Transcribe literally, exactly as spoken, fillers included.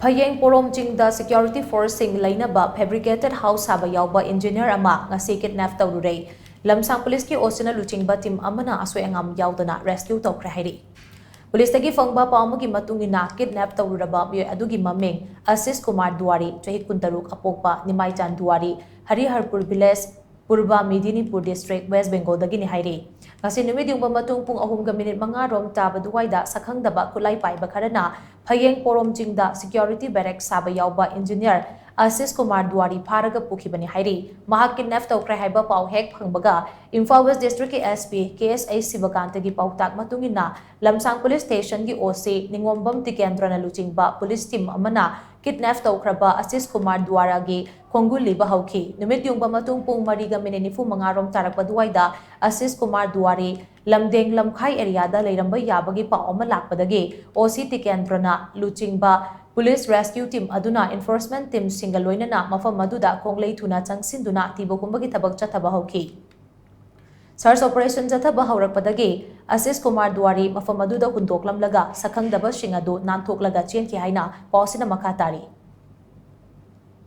ꯐꯌꯦꯡ ꯄꯣꯔꯣꯝ ꯆꯤꯡꯗ security forceꯁꯤꯡ ꯂꯩꯅꯕ fabricated house ꯁꯥꯕ ꯌꯥꯎꯕ engineer ꯑꯃ ꯉꯁꯤ kidnap ꯇꯧꯔꯨꯔꯦ꯫ ꯂꯝꯁꯥꯡ ꯄꯨꯂꯤꯁꯀꯤ OCꯅ ꯂꯨꯆꯤꯡꯕ team ꯑꯃꯅ ꯑꯁꯣꯏ ꯑꯉꯥꯝ ꯌꯥꯎꯗꯅ rescue ꯇꯧꯈ꯭ꯔꯦ ꯍꯥꯏꯔꯤ꯫ ꯄꯨꯂꯤꯁꯇꯒꯤ ꯐꯪꯕ ꯄꯥꯎ ꯑꯃꯒꯤ ꯃꯇꯨꯡ ꯏꯟꯅ, kidnap ꯇꯧꯔꯨꯔꯕ ꯃꯤꯑꯣꯏ ꯑꯗꯨꯒꯤ ꯃꯃꯤꯡ ꯑꯁꯤꯁ ꯀꯨꯃꯥꯔ ꯗꯨꯋꯥꯔꯤ, ꯆꯍꯤ ꯀꯨꯟꯇꯔꯨꯛ, ꯑꯄꯣꯛꯄ ꯅꯤꯃꯥꯏꯆꯥꯟ ꯗꯨꯋꯥꯔꯤ, ꯍꯔꯤꯍꯔꯄꯨꯔ village, ꯄꯨꯔꯕ ꯃꯤꯗꯤꯅꯤꯄꯨꯔ district, West Bengalꯗꯒꯤꯅꯤ ꯍꯥꯏꯔꯤ꯫ ꯉꯁꯤ ꯅꯨꯃꯤꯠ ꯌꯨꯡꯕ ꯃꯇꯨꯡ ꯄꯨꯡ ꯑꯍꯨꯝꯒ minute ꯃꯉꯥ ꯔꯣꯝ ꯇꯥꯕ ꯑꯗꯨꯋꯥꯏꯗ ꯁꯛꯈꯪꯗꯕ ꯈꯨꯠꯂꯥꯏ ꯄꯥꯏꯕ ꯈꯔꯅ ꯐꯌꯦꯡ ꯄꯣꯔꯣꯝ ꯆꯤꯡꯗ security barrack ꯁꯥꯕ ꯌꯥꯎꯕ engineer ꯑꯁꯤꯁ ꯀꯨꯃꯥꯔ ꯗꯨꯋꯥꯔꯤ ꯐꯥꯔꯒ ꯄꯨꯈꯤꯕꯅꯤ ꯍꯥꯏꯔꯤ꯫ ꯃꯍꯥꯛ kidnap ꯇꯧꯈ꯭ꯔꯦ ꯍꯥꯏꯕ ꯄꯥꯎ ꯍꯦꯛ ꯐꯪꯕꯒ ꯏꯝꯐꯥꯜ West Districtꯀꯤ SP ꯀꯦ ꯑꯦꯁ ꯑꯩꯆ ꯁꯤꯕꯀꯥꯟꯇꯒꯤ ꯄꯥꯎꯇꯥꯛ ꯃꯇꯨꯡ ꯏꯟꯅ ꯂꯝꯁꯥꯡ police stationꯒꯤ OC ꯅꯤꯉꯣꯝꯕꯝ ꯇꯤꯀꯦꯟꯗ꯭ꯔꯅ ꯂꯨꯆꯤꯡꯕ police team ꯑꯃꯅ kidnap ꯇꯧꯈ꯭ꯔꯕ ꯑꯁꯤꯁ ꯀꯨꯃꯥꯔ ꯗꯨꯋꯥꯔꯥꯒꯤ ꯈꯣꯡꯒꯨꯜ ꯂꯤꯕ ꯍꯧꯈꯤ꯫ ꯅꯨꯃꯤꯠ ꯌꯨꯡꯕ ꯃꯇꯨꯡ ꯄꯨꯡ ꯃꯔꯤꯒ minute ꯅꯤꯐꯨ ꯃꯉꯥ ꯔꯣꯝ ꯇꯥꯔꯛꯄ ꯑꯗꯨꯋꯥꯏꯗ ꯑꯁꯤꯁ ꯀꯨꯃꯥꯔ ꯗꯨꯋꯥꯔꯤ ꯂꯝꯗꯦꯡ ꯂꯝꯈꯥꯏ areaꯗ ꯂꯩꯔꯝꯕ ꯌꯥꯕꯒꯤ ꯄꯥꯎ ꯑꯃ ꯂꯥꯛꯄꯗꯒꯤ OC ꯇꯤꯀꯦꯟꯗ꯭ꯔꯅ ꯂꯨꯆꯤꯡꯕ police rescue team ꯑꯗꯨꯅ enforcement teamꯁꯤꯡꯒ ꯂꯣꯏꯅꯅ ꯃꯐꯝ ꯑꯗꯨꯗ ꯈꯣꯡꯂꯩ ꯊꯨꯅ ꯆꯪꯁꯤꯟꯗꯨꯅ ꯊꯤꯕ ꯍꯨꯝꯕꯒꯤ ꯊꯕꯛ ꯆꯠꯊꯕ ꯍꯧꯈꯤ꯫ Search operation ꯆꯠꯊꯕ ꯍꯧꯔꯛꯄꯗꯒꯤ ꯑꯁꯤꯁ ꯀꯨꯃꯥꯔ ꯗꯨꯋꯥꯔꯤ ꯃꯐꯝ ꯑꯗꯨꯗ ꯍꯨꯟꯗꯣꯛꯂꯝꯂꯒ ꯁꯛꯈꯪꯗꯕꯁꯤꯡ ꯑꯗꯨ ꯅꯥꯟꯊꯣꯛꯂꯒ ꯆꯦꯟꯈꯤ ꯍꯥꯏꯅ ꯄꯥꯎ ꯑꯁꯤꯅ ꯃꯈꯥ ꯇꯥꯔꯤ꯫